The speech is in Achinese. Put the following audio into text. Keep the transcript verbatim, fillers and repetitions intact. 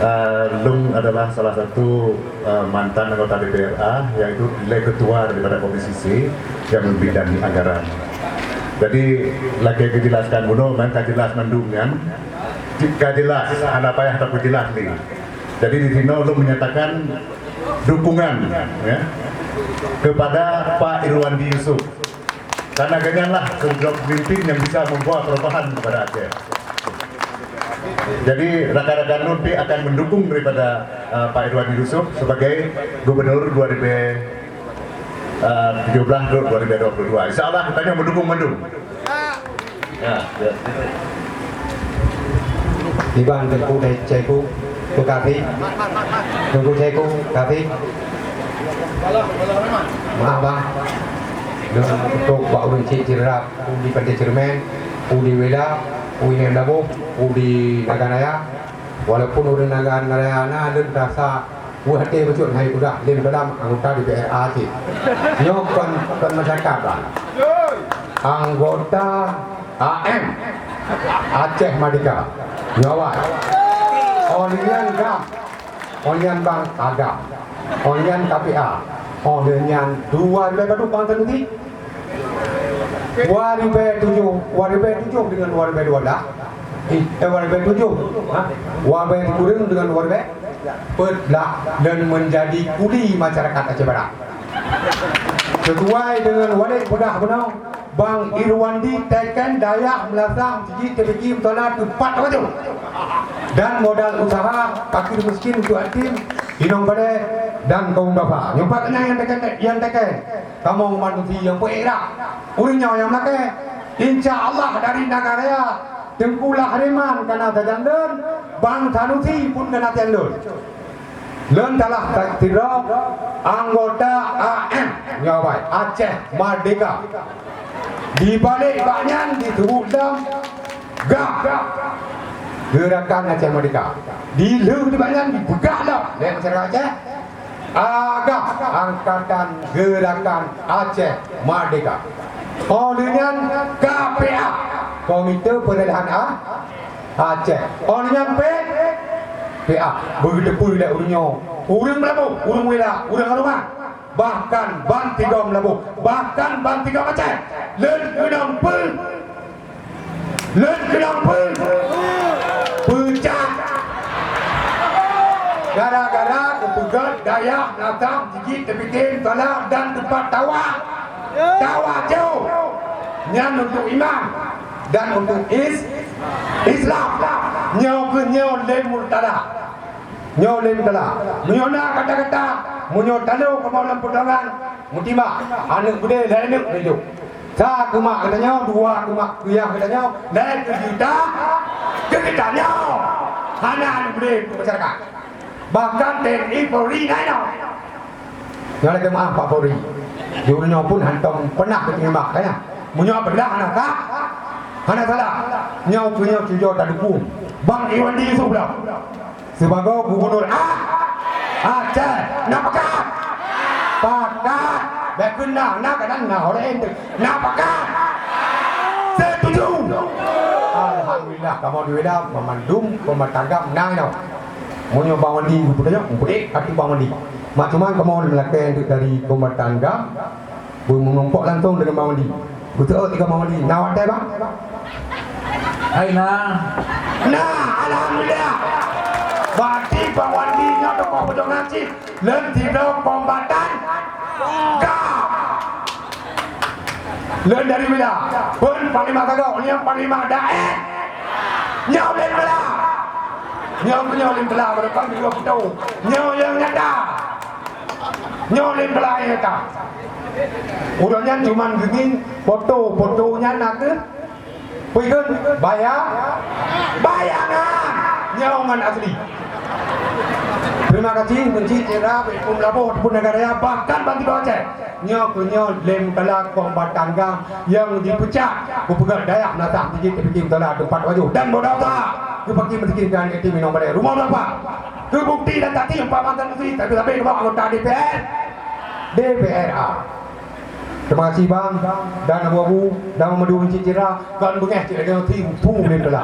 Eh, lôn adalah salah satu, eh, mantan anggota D P R A, yaitu lé ketua daripada Komisi C yang membidangi anggaran. Jadi, lagèe keujelaskan bunoe, man ka jelas mandum nyan, ka jelas, hana payah tapeujelas lé. Jadi, di sinoe lôn menyatakan dukungan, ya, kepada Pak Irwandi Yusuf. Karena gobnyan lah seorang pemimpin yang bisa membawa perubahan kepada Aceh. Jadi, rakan-rakan lôn pih akan mendukung daripada, uh, Pak Irwandi Yusuf sebagai gubernur dua ribu tujuh belas dua ribu dua puluh dua. Insya Allah, geutanyoe mendukung mandum. Ya, ya. Iban Teungku Caiku, terima kasih. Teungku Caiku, kasih. Maaf, Bang. Deungon untuk bak ureueng cit Cireurap, u di Pantai Cermin, u di Wela, u di Meulaboh, u di Nagan Raya. Walaupun ureueng Nagan Raya na lôn rasa weueh até bacut hai udah lem dalam anggota D P R A cit. Nyoe kon, kon masyarakat, Bang. Anggota A M, Aceh Merdeka. Nyoe awai. Oh, nyan GAM. Oh, nyan Bang, A GAM. Oh, nyan K P A. Oh, nyan dua ribu dua puluh Bang Sanusi. Dua ribu tujuh, dua ribu tujuh dengan dua ribu dua belas. Eh, eh, dua ribu tujuh. Ha? Dua ribu kurang dengan dua ribu empat belas dan menjadi kuli masyarakat Aceh Barat. Sesuai dengan Walid peugah bunoe, Bang Irwandi teken dayah Meulasang, Sigit, Teupiki, Meutola, teumpat wajôh. Dan modal usaha fakir miskin untuk yatim, inong balè dan kaum duafa. Nyoe pat nyang teken, nyang teken. Kamoe manusia nyang peuék rhah. Ureueng nyoe nyang lakèe. Insya Allah dari Nagan Raya, Teungku Lahreman ka na sajan lôn, Bang Sanusi pun ka na sajan lôn. Lôn salah sidroe anggota A M nyoe awai, Aceh Merdeka. Di balik bak nyan disebut lom GAM, Gerakan Aceh Merdeka. Di lheueh di bak nyan dipeugah lom lé masyarakat Aceh, A GAM, Angkatan Gerakan Aceh Merdeka. Oh lheueh nyan K P A, Komite Peralihan A-, Aceh. Oh lheueh nyan P-, P A. Beuteupeue lé ureueng nyoe. Ureueng Meulaboh, ureueng Wela, ureueng Haroman. Bahkan bansigom Meulaboh, bahkan bansigom Aceh. Lôn keunong peu-, Lôn keunong peu-, peucat. Gara-gara geupeugöt dayah Meulasang, Sigit, Teupiki, Meutola dan teumpat tawa. Tawa jauh. Nyan untuk iman dan untuk is-, Islam. Nyoe keuh nyoe lé Murtala. Nyoe lé Murtala. Meunyoe na kata-kata, meunyoe talo kamoe lam peutoran, meutimang, aneuk beudé lhèe aneuk neujok. Sa keu mak geutanyoe, dua keu mak keu yah geutanyoe, lhèe keu juta keu geutanyoe. Hana aneuk beudé keu masyarakat. Bahkan T N I, Polri na inoe. Nyoe lagèe meu'ah Pak Polri. Di ureueng nyoe pun hantom peunah geuteurimong mak, kan? Meunyoe peugah hana sah, hana salah. Nyoe keu nyoe cucoe tadukung Bang Irwandi Yusuf lah. Sibagoe Gubernur A-, Aceh, na pakat? Pakat. Bèk kheun na, na kadang na, oleh ente. Na pakat? Setuju. Alhamdulillah, kamoe di Wela, meumandum peumata GAM na inoe. Meunyoe Bang Wandi geupeutanyoe, geupeuék ateueh Bang Wandi. Mak cuma kamoe meulakèe dari kombatan GAM, Beumeurumpok langsung deungon Bang Wandi. Beutôi tiga Bang Wandi. Na watèe, Bang? Hai, na. Na, alhamdulillah. Berarti Bang Wandi nyoe tokoh peujuangan cit. Lôn sidroe kombatan GAM. Lôn dari Wela. Pun Panglima Sagoe, nyoe Panglima Daerah. Nyoe lôn bela. Nyoe, nyoe lôn bela, bukan dua puluh. Nyoe nyang nyata. Nyoe lôn bela nyang nyata. Ureueng nyan cuman geungieng foto, foto nyan na keuh peue kheun? Baya-, bayangan. Nyoe ngon asli. Terima kasih, Encik Jenderal, Baikum Laboh ataupun Nagan Raya, bahkan Bantuan Aceh. Nyoe keuh nyoe lé Murtala kombatan GAM nyang jipeucat, geupeugöt dayah Meulasang, Sigit, Teupiki, Meutola, teumpat wajôh dan boh data keu fakir miskin dan yatim inong balè. Rumoh duafa. Keu bukti dan saksi, umpama dan bukti, tapi-tapi rumoh anggota D P R, D P R A. Terima kasih, Bang, dan Abu-Abu, dan Mamadu, Encik Jenderal, kon beungèh cit lagèe nyoe, tim, tim, tim, tim.